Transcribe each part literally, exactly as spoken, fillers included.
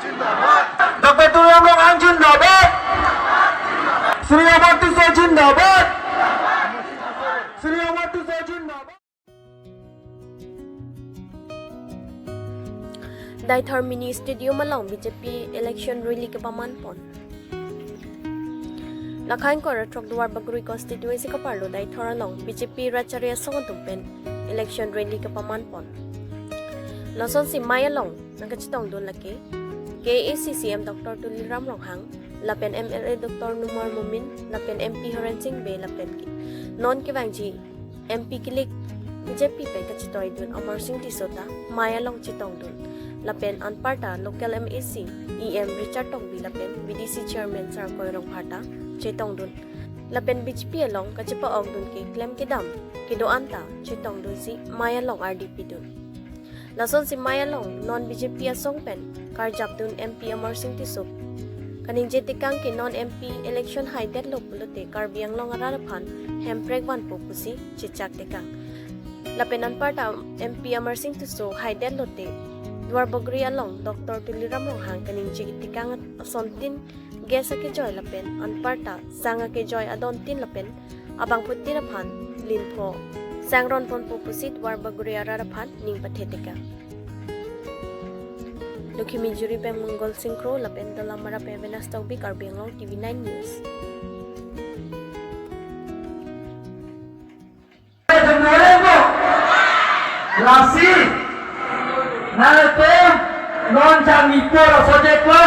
Doctor Tuliram Ronghang zindabad. Shri Omar Tisso zindabad. Shri Omar Tisso zindabad. Deithor Mini Stadium along B J P election rally kepaman pon. Lakhain kor atrok Duar Bagori constituency kaparlo Deithor along B J P rachari asong atum pen election rally kepaman pon. Lasonsi mei along nangkachetongdun lake K A A C C M Doctor Tuliram Ronghang, lapen M L A Doctor Numal Momin, lapen M P Horen Sing Bey, lapen ke non kevangji M P kilik B J P pen kachetoidun Amarsing Tisso ta mei along chetongdun. Lapen anparta local M A C, E M Richard Tokbi lapen V D C chairman Sarkoi Rongphar ta chetongdun. Lapen B J P along kachepa-okdun keklem kedam kedo-an ta chetongdunsi mei along ardi pidun. Lasonsi mei along non B J P asong pen karjapdun M P Amarsing Tisso kaningje tekang ke non M P election haidetlo pulote Karbi Anglong arat aphan hemprek vanpo pusi chechak tekang. Lapen anparta M P Amarsing Tisso haidetlote Duar Bagori along Doctor Tuliram Ronghang kaningje tekang asontin gas akejoi lapen anparta sang akejoi adontin lapen abangphutin aphan linpho sangron ponpo pusi Duar Bagori arat aphan ning pathe tekang. Lokhi Mijuri pen Mongol Singkro lapen Dolamara pen Venus Tokbi, Karbi Anglong T V nine News. Lasi, nangtum non jang nipo laso jeklo,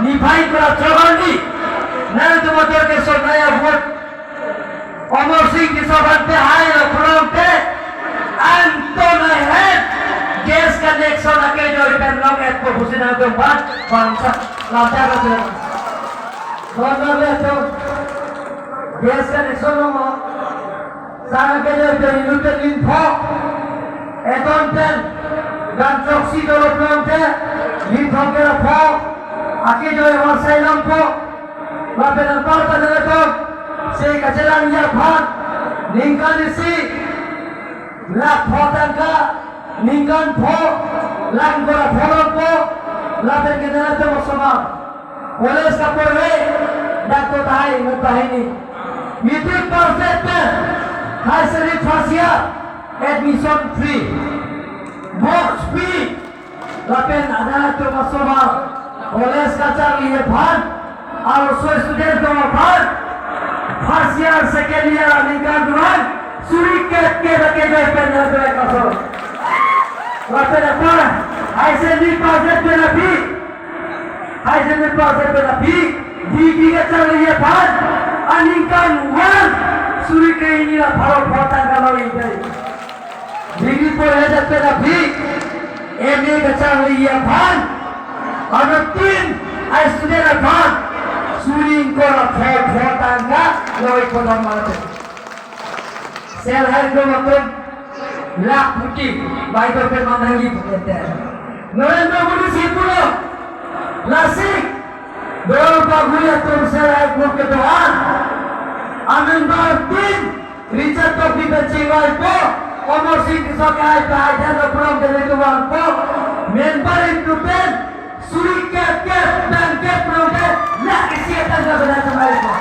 niphai kura chohandi, nangtum motor ke sonaya vote Amarsing Tisso aphan pehai lo pulote, anton ahead gas connection akejoi pen long-etpo pusi nangtum aphan bangsa lamchak lo. Don don le to. Gas connection lo ma. Sang akejoi pen inut pen linpho. Eton pen. Gan choksi dolo pulote. Linpho kerapho. Akejoi amarsai longpo. Lapen anparta nangtum. Se kachelang ya phan. Ningkan isi. Lakh pho tangka. Ningkan pho. Lang kerapho longpo. Lapen ke nangtum osomar. College kaporhe, dak to tahai, nang tahai ni. Matric pass det pen, higher secondary first year, admission free. Box free. Lapen adang atum asomar, college kacharli aphan, arloso student atum aphan, first year, second year, aningkan duran, suri ket ket akejoi pen nang dua kaso. Lapen apar, higher secondary pass det pen aphi, higher secondary pass det pen aphi, degree kacharli aphan, aningkan one, suri ke hini ra pharo pho tangka lo idai. Degree porhe det pen aphi, M A kacharli aphan, anuttin, a student aphan, suri ingkoi ra pho pho tangka lo ipo dam mate. Self help group atum lakh phuti, bai to pe manang di phuti te. Narendra Modi si pulo, lasi, Duar Bagori atum self help group kedo-an. Amember tin, Richard Tokbi pen chingvaipo, Amarsing Tisso ke ai pa ai dan lo pulote nelitum vangpo. Member in total, suri ket ket, bang ket pulote, lakh isi atan lo bena chingvaipo.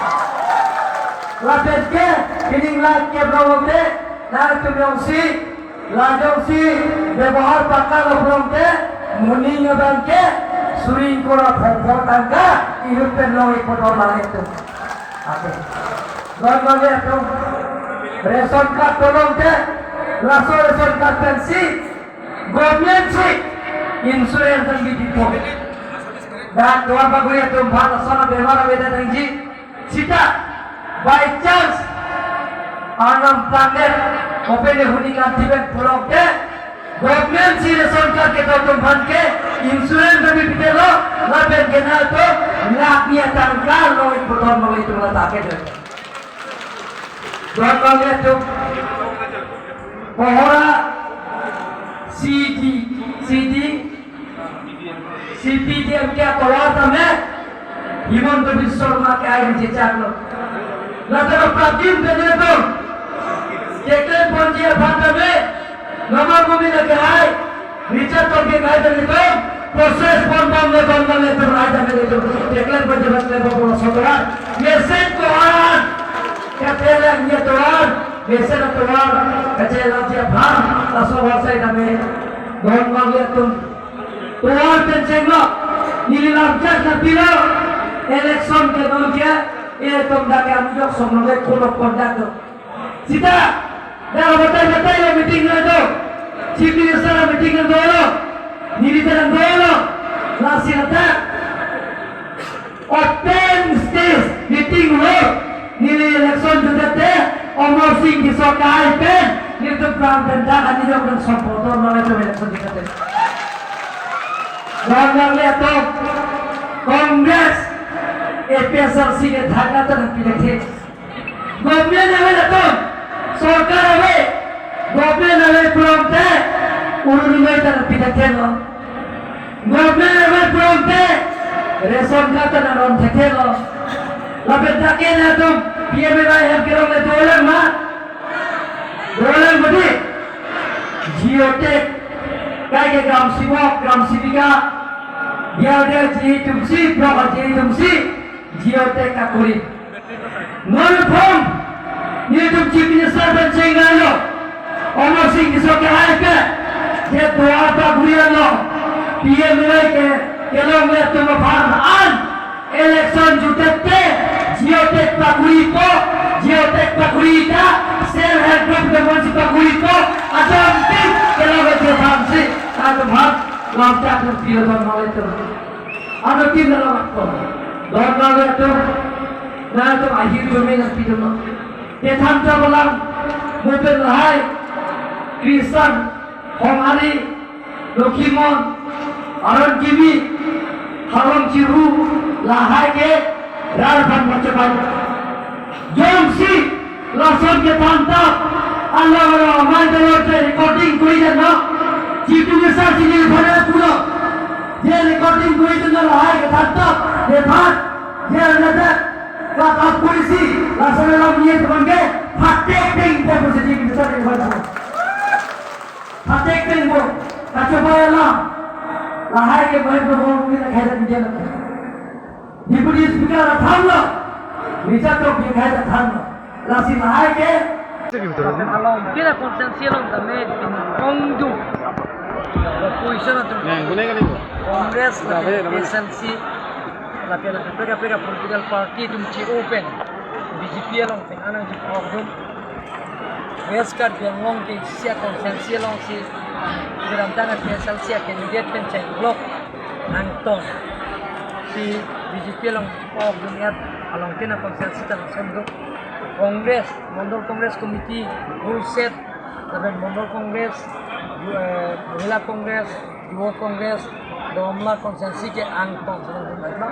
Lapen ke, kining lakh ke pulote, nangtum jongsi, la jongsi, bebohar pakka lo pulote, moning abang ke, suri ingkoi ra pho pho tangka, inut pen long-etpo dor lang itu. Oke. Don don le atum. Ration card tolong ke, laso ration card pensi, government si insurance nangbipo. Dak Duar Bagori atum aphan lason abemar avedet nangji. Sita, by chance, Arnam Planet, open huni kan tiben pulote, government si ration card kedo atum aphan ke, insurance nangpipitelo, lapen ke nangtum, lakh ni atangka, lo ipo dor lo itum la take de. Don don le atum. Kohora C D, C D, C P D M ke atovar tame Himanta Biswa Sarma ke ai jechak lo. Lapen Pradyumna Tandon keklem ponji aphan tame Numal Momin ke ai, Richard Tokbi ke ai tame process pon ba Bang bang le tu rai jam le tu. Teklen berjabat le bawa sotoran. Mesen toran. Katelan ye toran. Mesen toran. Kecil aja bang. Laso wasai kami. Bang bang le tu. Toran pen chenglok. Neli lam chat na pilo. Election ke dol ke. Itum dak ke amujok somno le code of conduct tu. Sita, dah batai-batai lo meeting lo tu. Chief Minister lo meeting lo dolo. Neli ta lo dolo. Lasi ata open stage meeting lo. Neli election jutdet te, Amarsing Tisso kehai pen, nelitum pran pen dak ani jok dan sopoto lo itu election jutdet te. Bang bang le tu Congress, A P H L C ke thakna ta nangpi thekthe. Government ave latum, sorkar ave, government ave pulote, urun mai ta nangpi thekthe lo. Government ave pulote, ration card ta nangron thekthe lo. Lapen dak ke latum, P M A Y hem kelong le dolang ma. Dolang mati. Geotag, kai ke gram sibok, gram sibika. Biar dia ji tumsi, blok ji tumsi. Geotag kakuri. Nonphong, nelitum Chief Minister pen chenglo, Amarsing Tisso kehai pen, je Duar Bagori along, P M A Y ke, kelong le tum aphan an, election jutdet te, Geotag pakuripo, Geotag pakuri ta, self help group demonsi pakuripo, atum tin, kelong le tum aphan si, atum aphan, lam chat nangpi lo don male tum. Ano tin na lamat po. Don na le atum. Na atum ahir jumi nangpi dun lo. Kethan ta balang. Mo pen lahai. Kristan. Honghari. Lokhimon. Aron Kimi. Harong Chiru. Lahai ke. Rar phan machapai. Jongsi lason kethan ta, along along amai dalor te recording kuri jan no. Chief Minister si neliphan pulo. Je recording kuri jan no lahai kethan ta, nephan, je nada, ka ka kuri si, lason along ye teman ke, phatek peng po pusi Chief Minister neliphan pulo. Phatek peng po, kachobai alam. Lahai ke bahai po ho, mungkin akhirnya dia lagi. Deputy Speaker athan lo, Richard Tokbi akhai athan lo. Lasi lahai ke. Along, kira constituency along kami ongdung. Opposition atum. Yang guna kali bu? Congress, Sudah, lapen baik, namanya. A P H L C, lapen lapen pega pega political party atum chi-o pen B J P along pen anang chi-o dun. West Karbi Anglong ke isi a constituency alongsi kedamtang A P H L C a candidate pen chenglok angtong si B J P along ok dun et along kena constituency ta lason do. Congress, Mandal Congress Committee, full set, lapen Mandal Congress, eh, Mahila Congress, Yuva Congress, Domla constituency ke angtong si nangdun et lo.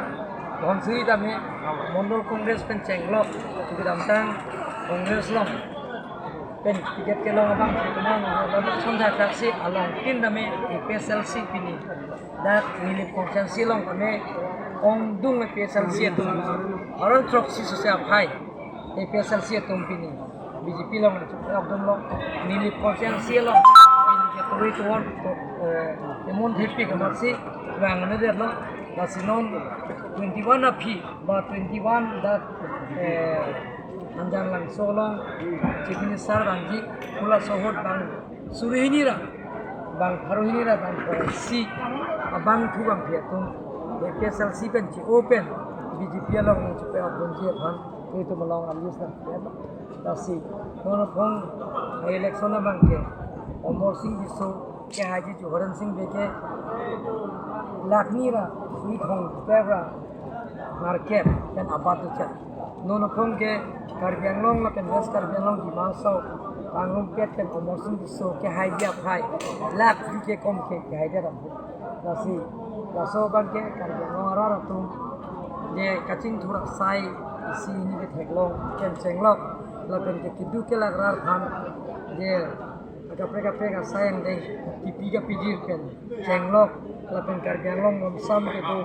Dhonsiri tame Mandal Congress pen chenglok, kedamtang Congress along pen ticket kelong abang si kemang, lalu sonda taksi along tin tame A P H L C pini. Dak Nilip constituency along kami ongdung A P H L C atum. Aron throksi sose aphai A P H L C atum pini B J P along ongdung lo. Nilip constituency along pini ke turi tuan, eh, emun thepi kamatsi vang ne der lo. Lasi non twenty-one aphi ba twenty-one dak, eh, Hanjanglangso along Chief Minister vangji, pu laso ahut bang suri hini ra, bang pharo hini ra, bang pharo isi abangphu bangphi atum A P H L C pen chi-o pen B J P along nangchipe-ok dunji aphan itum along a-list nangpi-et lo. Lasi non aphong election abang ke Amarsing Tisso kehaiji chu Horensing Bey ke lakh ni ra ni thong pera market pen abat duchat. Non aphong ke Karbi Anglong lapen West Karbi Anglong Dima Hasao pangrumpet pen Amarsing Tisso kehaiji aphai lakh ni kekom ke kehai det aphong. Lasi laso abang ke Karbi Anglong arat atum je kachingthur asai isi hini ketheklong pen chenglok lapen ke keduk kelak rat aphan je kaprek kaprek asai angdeng kipi kapijir pen chenglok lapen Karbi Anglong monsam kedo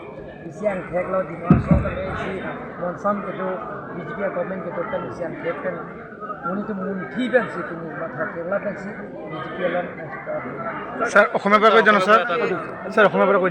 isi angthek lo, Dima Hasao tame isi monsam kedo, B J P government kedo pen isi angthek pen monit atum munthi pensi pini matha kerla pensi B J P along nangchipra. Sir, Asamiya পৰা কৈ দিয়া না, sir. Sir, Asamiya পৰা কৈ